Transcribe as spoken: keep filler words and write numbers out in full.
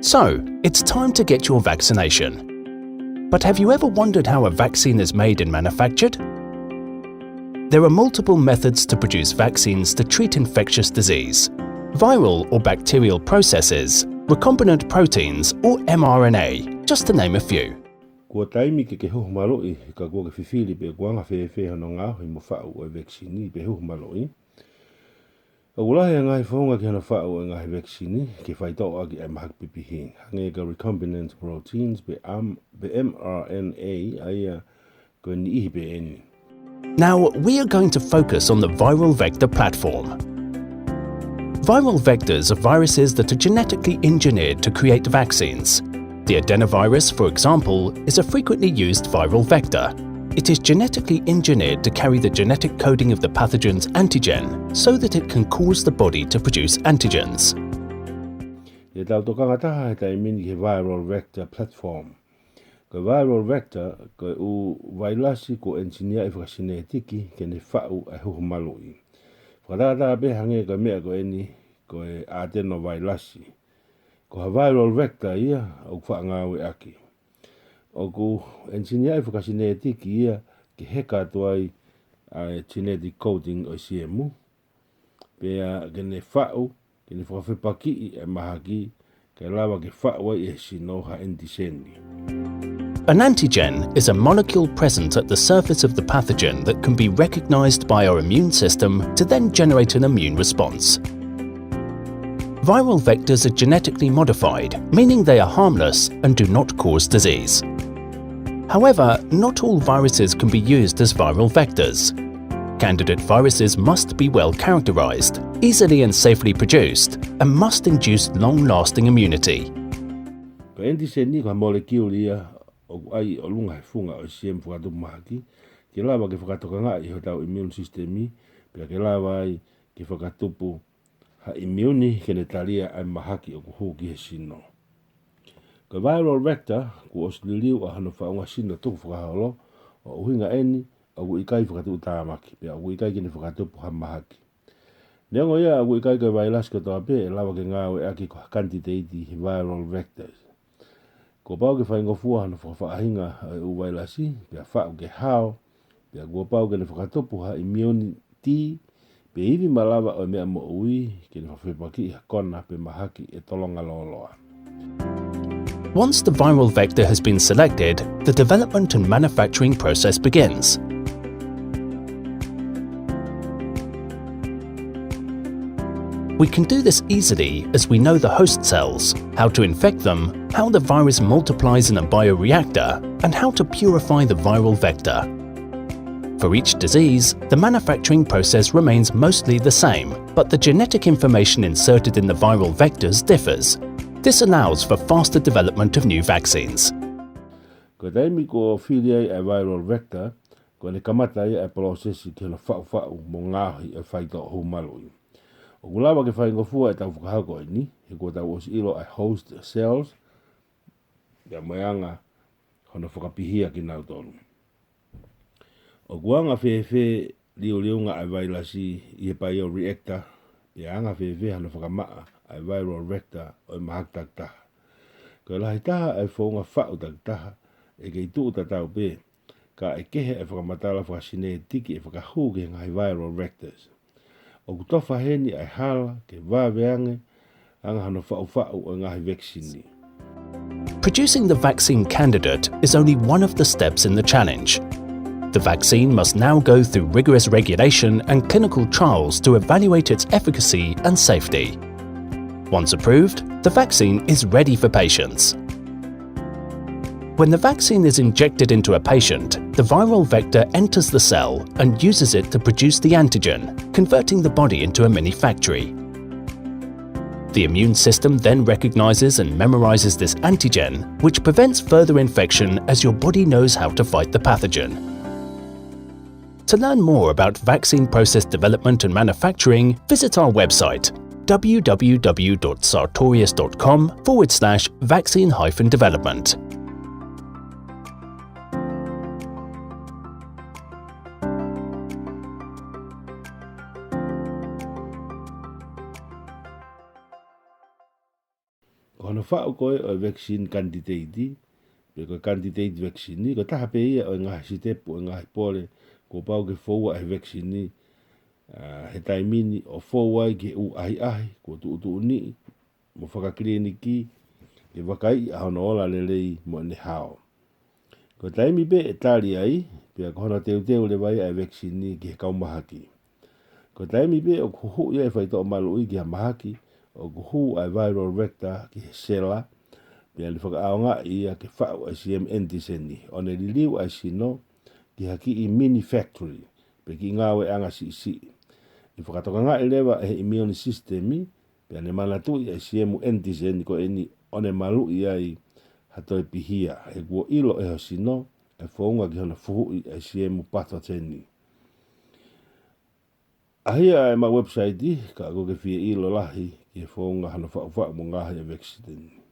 So, it's time to get your vaccination. But have you ever wondered how a vaccine is made and manufactured? There are multiple methods to produce vaccines to treat infectious disease. Viral or bacterial processes, recombinant proteins, or mRNA, just to name a few. Kuo taimi ke ke huhu maluʻi, ka kuo ke fifili pe ʻoku anga fēfē hono ngaohi mo faʻu ʻo e vekisini pe huhu maluʻi. ʻOku lahi e ngaahi founga ki hono faʻu ʻo e ngaahi vekisini ke faitoʻo ʻaki ʻa e mahaki pipihi, hangē ko e recombinant proteins pe, am, pe mRNA, ʻa ia ko e niʻihi pē ʻeni. Now, we are going to focus on the viral vector platform. Viral vectors are viruses that are genetically engineered to create vaccines. The adenovirus, for example, is a frequently used viral vector. It is genetically engineered to carry the genetic coding of the pathogen's antigen so that it can cause the body to produce antigens. ʻI heʻetau tokanga taha he taimi ni ki he viral vector platform. Ko e viral vector, ko e ʻū vailasi kuo ʻenisinia ʻi fakasinētiki ke ne faʻu ʻa e huhu maluʻi. Fakatātā pē hangē ko e meʻa ko ʻeni, ko e adenovirus. Ko ha viral vector ia ʻoku faʻa ngāueʻaki. ʻOku ʻenisinia ʻi fakasinētiki ia ke heka atu ai ʻa e genetic coding ʻo e siemu. Pea ke ne faʻu, ke ne fakafepakiʻi e mahaki, ke lava ke faʻu ai ʻe he sino ha antigen. An antigen is a molecule present at the surface of the pathogen that can be recognized by our immune system to then generate an immune response. Viral vectors are genetically modified, meaning they are harmless and do not cause disease. However, not all viruses can be used as viral vectors. Candidate viruses must be well characterized, easily and safely produced, and must induce long-lasting immunity. Ko e antigen ko ha molecule ia ʻoku ʻai ʻi ʻolunga he funga ʻo e siemu fakatupu mahaki, ke lava ke fakatokangaʻi ʻe hotau immune system, pea ke lava ai ke fakatupu ha immune ke ne talia ʻa e mahaki ʻoku hū ki he sino. Ko e viral vector, kuo ʻosi liliu ʻa hono faʻunga sino tukufakaholo, ʻo ʻuhinga ʻeni, ʻoku ʻikai fakatuʻutāmaki, pea ʻoku ʻikai ke ne fakatupu ha mahaki. Neongo ia ʻoku ʻikai ko e vailasi kotoa pē ʻe lava ke ngāueʻaki ko ha kanititeiti he viral vectors. Kuo pau ke faingofua hono fakafaʻahinga ʻo e ʻū vailasi, pea faʻu ke hao, pea kuo pau ke ne fakatupu ha immunity, pe ivi malava ʻo e meʻa moʻui, ke ne fakafepakiʻi ha kona pe mahaki ʻe tolonga lōloa. Once the viral vector has been selected, the development and manufacturing process begins. We can do this easily as we know the host cells, how to infect them, how the virus multiplies in a bioreactor, and how to purify the viral vector. For each disease, the manufacturing process remains mostly the same, but the genetic information inserted in the viral vectors differs. This allows for faster development of new vaccines. Ko e taimi kuo fili ai ʻa e viral vector, ko ʻene kamata ai ʻa e polosesi ki hono faʻufaʻu mo ngaohi ʻa e faitoʻo huhu maluʻi. ʻOku lava ke faingofua ʻetau fakahoko ʻeni, he kuo tau ʻosi ʻilo ʻa e host cells, pea mo e anga hono fakapihia kinautolu. ʻOku anga fēfē liuliunga ʻa e vailasi ʻi he bioreactor, pea anga fēfē hano fakamaʻa ʻa e viral vector ʻo e mahaki takitaha. Ko e lahi taha ʻa e founga faʻu takitaha, ʻe kei tuʻu tatau pē, ka ʻe kehe ʻa e fakamatala fakasinētiki ʻe fakahū ki he ngaahi viral vectors. ʻOku tofa heni ʻa e hala ke vave ange anga hano faʻufaʻu ʻo e ngaahi vekisini. Producing the vaccine candidate is only one of the steps in the challenge. The vaccine must now go through rigorous regulation and clinical trials to evaluate its efficacy and safety. Once approved, the vaccine is ready for patients. When the vaccine is injected into a patient, the viral vector enters the cell and uses it to produce the antigen, converting the body into a mini factory. The immune system then recognizes and memorizes this antigen, which prevents further infection as your body knows how to fight the pathogen. To learn more about vaccine process development and manufacturing, visit our website, w w w dot sartorius dot com forward slash vaccine hyphen development. Ko Hono faʻu ko ē ʻo e vaccine candidate, pe ko e candidate vaccine, ko e taha pē ia ʻo e ngaahi sitepu, ʻo e ngaahi pole kuo pau ke foua ʻe he vaccine, ʻa, he taimi ni ʻo fou ai ki he ʻū ʻahiʻahi kuo tuʻutuʻuni mo fakakilīniki ke vakaiʻi ʻa hono ola lelei mo ʻene hao. Ko e taimi pē ʻe tali ai, pea ko hono teuteu leva ia ʻa e vaccine ki he kau mahaki. Ko e taimi pē ʻoku huhuʻi ai e faitoʻo maluʻi ki ha mahaki, ʻoku hū ʻa e viral vector ki he sela, pea ne fakaʻaongaʻi ia ke faʻu ʻa e siemu antigen, ʻo ne liliu ʻa e sino ki ha kiʻi mini factory, pe kiʻi ngāueʻanga siʻisiʻi. Ne fakatokangaʻi leva ʻe he immune system, pea ne manatuʻi ʻa e siemu antigen ko eni ʻo ne maluʻi ai ha toe pihia, he kuo ʻilo ʻe ho sino ʻa e founga ki hono fuhuʻi ʻa e siemu pathogen. ʻAhia ʻa ʻema website, ka ʻoku ke fie ʻilo lahi ki he founga hono faʻufaʻu mo ngaohi ʻa e vaccine.